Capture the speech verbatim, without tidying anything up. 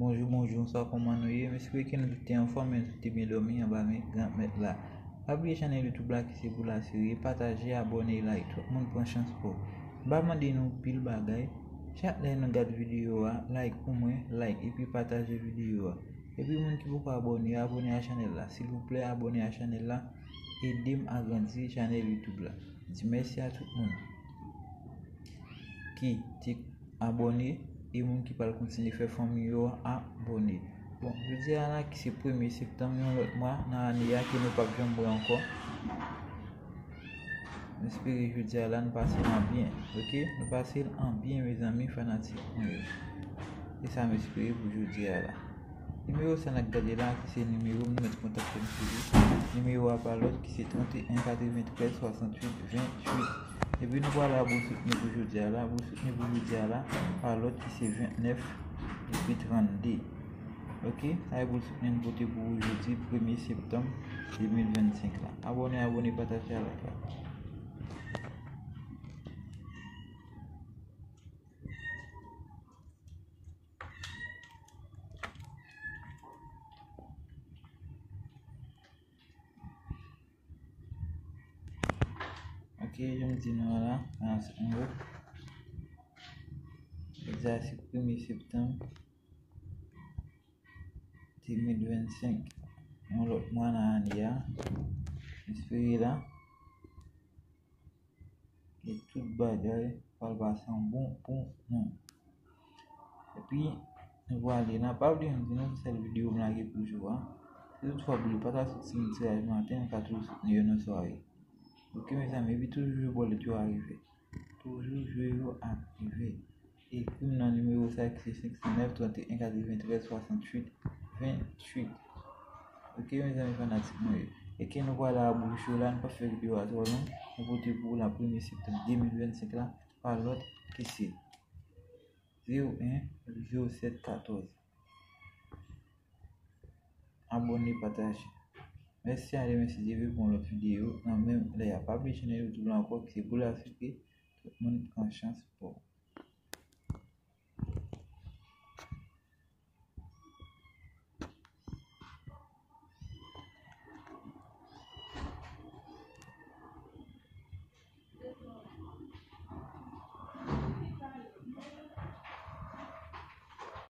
Bonjou, bonjou, bonswa, kòman nou ye? M espere ke nou tout te anfòm, nou tout te byen dòmi anba men Granmèt la. Pa bliye chanèl YouTube la ki se pou la seri, pataje, abòne, like. Tout moun pran chans pou. M pa mande nou pil bagay. Chak lè nou gad videyo a, like pou mwen, like, epi pataje videyo a. Epi moun ki poko abòne, abòne a chanèl la. Silvouplè, abòne a chanèl la. Ede m agrandi chanèl YouTube la. Di mèsi a tout moun ki te abòne e moun ki pral kontinye fè fanmi yo abòne. Bon, jodi a la ki se premye septanm, yon lòt mwa nan ane a ke nou p ap janm wè ankò. M espere jodi a la nou pase l an byen, oke? Nou pase l an byen, mezanmi, fanatik mwen yo. E sa m espere pou jodi a la. Nimewo sa n ap gade la, ki se nimewo m, nou mèt kontakte m sou li. Nimewo a pa lòt ki se trannteyen katreventrèz swasantuit venntuit. Epi nou pral la pou soutni pou jodi a la, pou soutni pou jodi a la, pa lòt ki se vennèf epi trannde. Oke, sa e pou soutni n pote pou ou jodi premye septanm de mil vennsenk la. Abòne, abòne, pataje, like la. Ok, jan m di nou an la, ansanm yo. Egzèsis premye septanm de mil vennsenk. Yon lòt mwa nan ane a. Espere la. E tout bagay pral pase an bon pou nou. Epi, nou prale la. Pa bliye m di nou se sèl videyo m lage pou jou a. Si toutfwa Boulo pa ta sot sou tiraj maten, nou ka toujou soutni yo nan sware. Ok, mezanmi, epi toujou jwe bòlèt yo a rive. Toujou jwe yo ap rive. Ekri m nan nimewo sa ki se senk san nèf, trannteyen, katreventrèz, swasantuit, venntuit. Ok, mezanmi fanatik mwen yo. E ke nou pral la bouch yo la, nou pa fè videyo a twò long. Nou pote pou ou la premye septanm de mil vennsenk la, pa lòt ki se zewo en zewo sèt katòz. Abòne, pataje. Mèsi a demen si Dye vle pou yon lòt videyo nan menm lè a. Pa bliye chanèl YouTube la ankò ki se Boulo Afrique. Tout moun pran chans pou